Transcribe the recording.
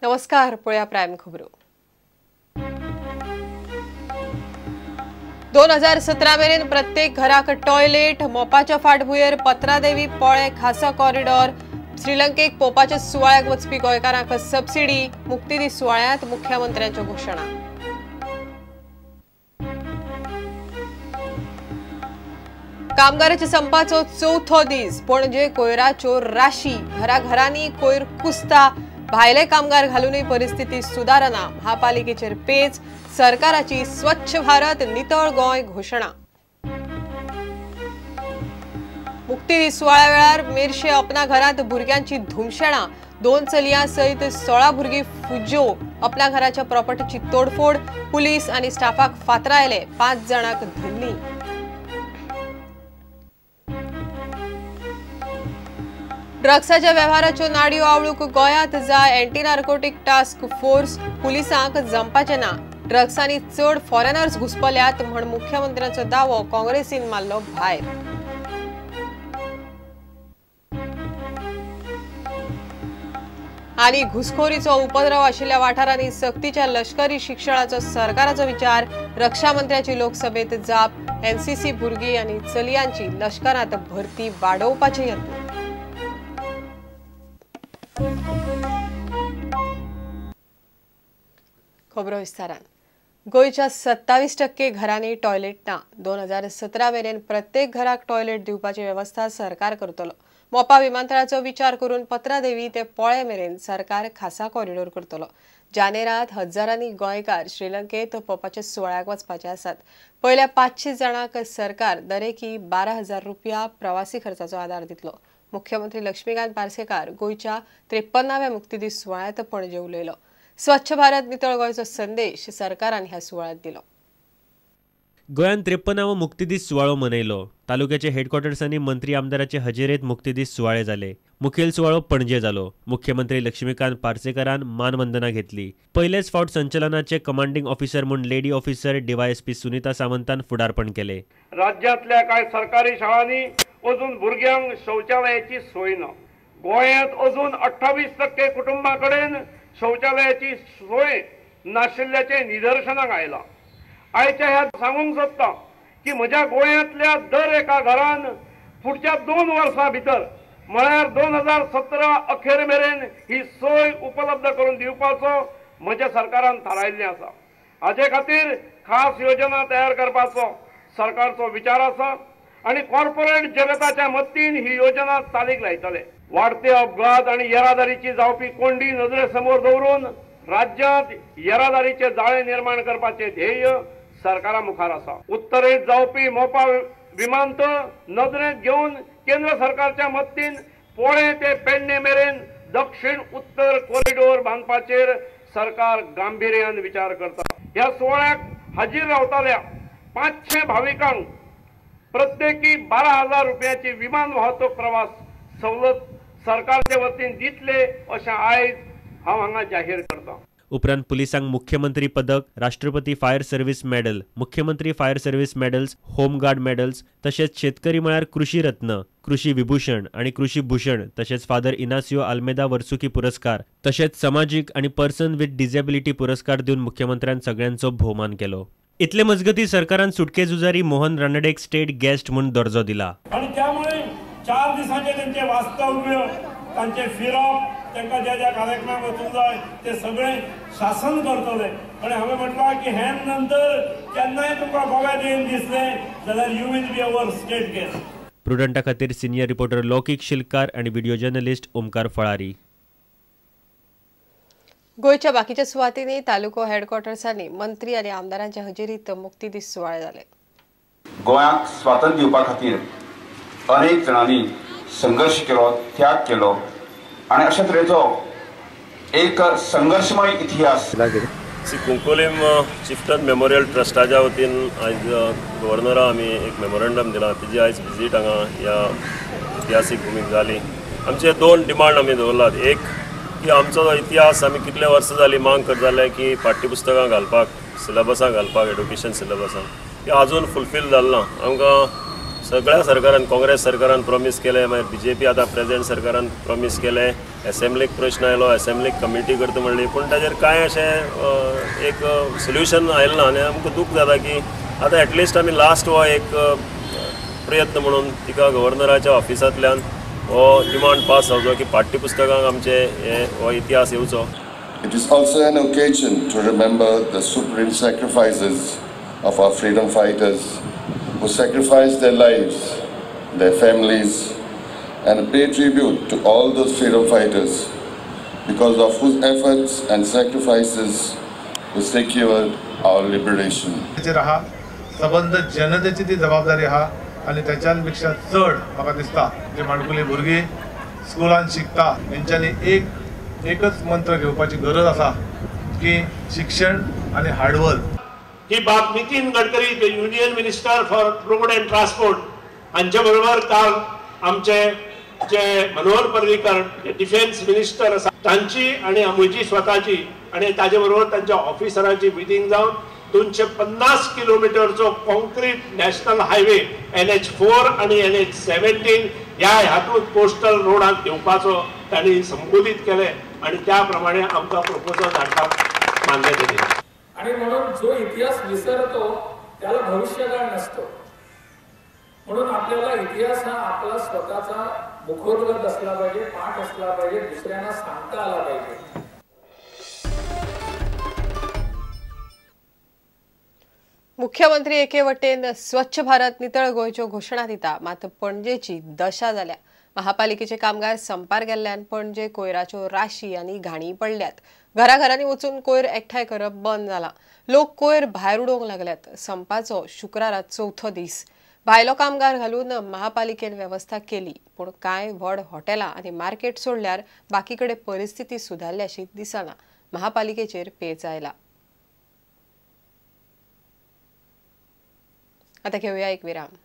नमस्कार, पळया प्रायम खबरो। 2017 मेरेन प्रत्येक घराक टॉयलेट, मोपाच्या फाटभुंयेर पत्रादेवी पोळे खासा कॉरिडॉर, श्रीलंकेक पोपाच्या सुवाळ्याक वचपी गोंयकारांक सबसिडी, मुक्तीदीस सुवाळ्यांत मुख्यमंत्र्यांच्यो घोशणा। कामगाराच्या संपाचो चवथो दीस, पणजे कोयराच्यो राशी, घराघरांनी कोयर कुसता, भायले कामगार घालूनय परिस्थिती सुदारना, महापालिकेचेर पेच, सरकाराची स्वच्छ भारत नितळ गोंय घोशणा। मुक्तीदीस सुवाळ्या वेळार मेरशे अपना घरांत भुरग्यांची धुमशेणां, 2 चलयां सयत 16 भुरगीं फुज्यो, अपना घराच्या प्रॉपर्टीची तोडफोड, पुलीस आनी स्टाफाक फातरायले, 5 जाणांक धरलीं। ड्रग्साच्या वेव्हाराच्यो नाडयो आवळूंक गोंयांत जाय एंटी नार्कोटीक टास्क फोर्स, पुलिसांक जमपाचें ना, ड्रग्सांनी चड फॉरेनर्स घुसपल्यात म्हण मुख्यमंत्र्यांचो दावो, काँग्रेसीन मारलो भायर। आनी घुसखोरीचो उपद्रव आशिल्ल्या वाठारांनी सक्तीच्या लष्करी शिक्षणाचो सरकाराचो विचार, रक्षा मंत्र्याची लोकसभेत जाप, एनसीसी भुरगीं आनी चलयांची लष्करांत भरती वाडोवपाचे यत्न। खबरो विस्तारान। गोंयच्या 27% घरांनी टॉयलेट ना। 2017 मेरेन प्रत्येक घराक टॉयलेट दिवपाची वेवस्था सरकार करतलो। मोपा विमानतळाचो विचार करून पत्रादेवी ते पोळे मेरेन सरकार खासा कॉरिडॉर करतलो। जानेरात हजारांनी गोंयकार श्रीलंकेत पोपाच्या सुवाळ्याक वचपाचे आसात। पयल्या 500 जाणांक सरकार दरेकी 12,000 रुपया प्रवासी खर्चाचो आदार दितलो। मुख्यमंत्री लक्ष्मीकांत पार्सेकार गोंयच्या 53व्या मुक्तीदीस सुवाळ्यांत पणजे उलयलो। स्वच्छ भारत नितळ गोंयचो संदेश सरकारान ह्या सुवाळ्यांत दिलो। गोंयांत 53वो मुक्तीदीस सुवाळो मनयलो। तालुक्याचे हेडक्वॉर्टर्सांनी मंत्री आमदाराचे हजेरेत मुक्तीदीस सुवाळे जाले। मुखेल सुवाळो पणजे जालो। मुख्यमंत्री लक्ष्मीकांत पार्सेकारान मानवंदना घेतली। पयलेच फावट संचलनाचे कमांडिंग ऑफिसर म्हूण लेडी ऑफिसर डीवायएसपी सुनीता सावंतान फुडारपण केले। राज्यांतल्या कांय सरकारी शाळांनी अजून भुरग्यांक शौचालयाची सोय ना। गोंयांत अजून 28% कुटुंबां कडेन शौचालयाची सोय नाशिल्ल्याचें निदर्शनाक आयलां। आयच्या ह्या सांगूंक सोदता की म्हज्या गोंयांतल्या दर एका घरान फुडच्या 2 वर्सां भितर म्हळ्यार 2017 अखेर मेरेन ही सोय उपलब्ध करून दिवपाचो म्हज्या सरकारान थारायिल्लें आसा। हाजे खातीर खास योजना तयार करपाचो सरकारचो विचार आसा आनी कॉर्पोरेट जगताच्या मदतीन ही योजना चालीक लायतले। वाडते अपघात आनी येरादारीची जावपी कोंडी नदरे समोर दवरून राज्यांत येरादारीचे जाळे निर्माण करपाचे ध्येय सरकारा मुखार आसा। उत्तरेत जावपी मोपा विमानतळ नदरेंत घेवन केंद्र सरकारच्या मदतीन पोळे ते पेडणे मेरेन दक्षिण उत्तर कॉरिडॉर बांदपाचेर सरकार गांभिर्यान विचार करता। ह्या सुवाळ्याक हाजीर रावतल्या 500 भाविकांक प्रत्येकी 12,000 रुपयाची विमान वाहतूक प्रवास सवलत सरकारचे वतीन दितले अशें आयज हांव हांगा जाहीर करता। उपरांत पुलिसांक मुख्यमंत्री पदक, राष्ट्रपती फायर सर्व्हिस मेडल, मुख्यमंत्री fire service medals, home guard medals तशेंच शेतकरी मळार कृषी रत्न, कृषी विभूषण आनी कृषी भूषण तशेंच फादर इनासियो आल्मेदा वर्सुकी पुरस्कार तशेंच समाजीक आनी पर्सन विथ डिसेबिलिटी पुरस्कार दिवन मुख्यमंत्र्यान सगळ्यांचो भोवमान केलो। इतले मजगती सरकारान सुटके झुजारी मोहन रानडेक स्टेट गेस्ट म्हूण दर्जो दिला। आनी त्यामुळे 4 दिसांचे त्यांचे वास्तव्य, तांचे फिरप, तांकां ज्या ज्या कार्यक्रमाक वचूंक जाय ते सगळें शासन करतले। आनी हांवें म्हटलां की हे नंतर केन्नाय तुमकां गोव्यात येवन दिसलें जाल्यार you will be our state guest. प्रुडंटा खातीर सिनियर रिपोर्टर लौकीक शिलकार आनी व्हिडिओ जर्नलिस्ट ओमकार फळारी। गोंयच्या बाकीच्या सुवातींनी तालुको हेडक्वॉर्टर्सांनी मंत्री आनी आमदारांच्या हजेरीत मुक्तीदीस सुवाळे जाले। गोंयाक स्वातंत्र्य दिवपा खातीर अनेक जाणांनी संघर्श केलो, त्याग केलो आनी अशा तरेचो एक संघर्शमय इतिहास। कुंकोलीम चिफ्टन मेमोरियल ट्रस्टाच्या वतीन आयज गव्हर्नरा आमी एक मेमोरंडम दिला। तेजी आयज विजीट हांगा ह्या इतिहासीक भुमीक जाली। आमचे 2 डिमांड आमी दवरलात। एक की आमचो इतिहास आमी कितले वर्सां जाली मांग करताले की पाठ्यपुस्तकां घालपाक, सिलेबसां घालपाक, एडुकेशन सिलेबसां, ती आजून फुलफील जालें ना। आमकां सगळ्या सरकारान, काँग्रेस सरकारान प्रॉमीस केलें, मागीर बीजेपी आतां प्रेजेंट सरकारान प्रॉमीस केलें, एसेंब्लीक प्रश्न आयलो, एसेंब्लीक कमिटी करता म्हणली, पूण ताजेर कांय अशें एक सोल्युशन आयलें ना. आनी आमकां दूख जाता की आतां एटलिस्ट आमी लास्ट हो एक प्रयत्न म्हणून तिका गव्हर्नराच्या ऑफिसांतल्यान हो डिमांड पास जावचो की पाठ्यपुस्तकांक आमचे हे हो इतिहास येवचो. It is also an occasion to remember the supreme sacrifices of our freedom fighters who sacrificed their lives, their families, and pay tribute to all those freedom fighters because of whose efforts and sacrifices we secured our liberation. सबंद जनतेची ती जबाबदारी आहा आनी त्याच्यापेक्षा चड म्हाका दिसता जे माणकुली भुरगीं स्कुलान शिकता तेंच्यांनी एकच मंत्र घेवपाची गरज आसा की शिक्षण आनी हार्डवर्क. ही बाब नितीन गडकरी जे union minister for road and transport हांचे बरोबर काल आमचे जे मनोहर पर्रीकर जे डिफेन्स मिनिस्टर आसा तांची आनी म्हजी स्वताची आनी ताजे बरोबर तांच्या ऑफिसरांची मिटींग जावन 250 किलोमिटरचो कॉन्क्रीट नॅशनल हायवे NH4 आनी NH17 ह्या हातूंत कोस्टल रोडाक घेवपाचो तांणी संबोधीत केलें आनी त्या प्रमाणे आमकां प्रपोजल धाडपाक मान्यता दिली. आणि म्हणून जो इतिहास विसरतो त्याला भविष्यकाळ नसतो. म्हणून आपल्याला इतिहास हा आपला स्वतःचा मुखोद्गत असला पाहिजे, पाठ असला पाहिजे, दुसऱ्यांना सांगता आला पाहिजे. मुख्यमंत्री एके वटेन स्वच्छ भारत नितळ गोंयच्यो घोशणा दिता, मात पणजेची दशा जाल्या. महापालिकेचे कामगार संपार गेल्ल्यान पणजे कोयराच्यो राशी आनी घाणी पडल्यात. घराघरांनी वचून कोयर एकठांय करप बंद जाला. लोक कोयर भायर उडोवंक लागल्यात. संपाचो शुक्रारा चवथो दीस. भायलो कामगार घालून महापालिकेन वेवस्था केली, पूण कांय व्हड हॉटेलां आनी मार्केट सोडल्यार बाकी कडेन परिस्थिती सुदारल्या अशी दिसना. महापालिकेचेर पेच आयला. आता घेऊया एक विराम.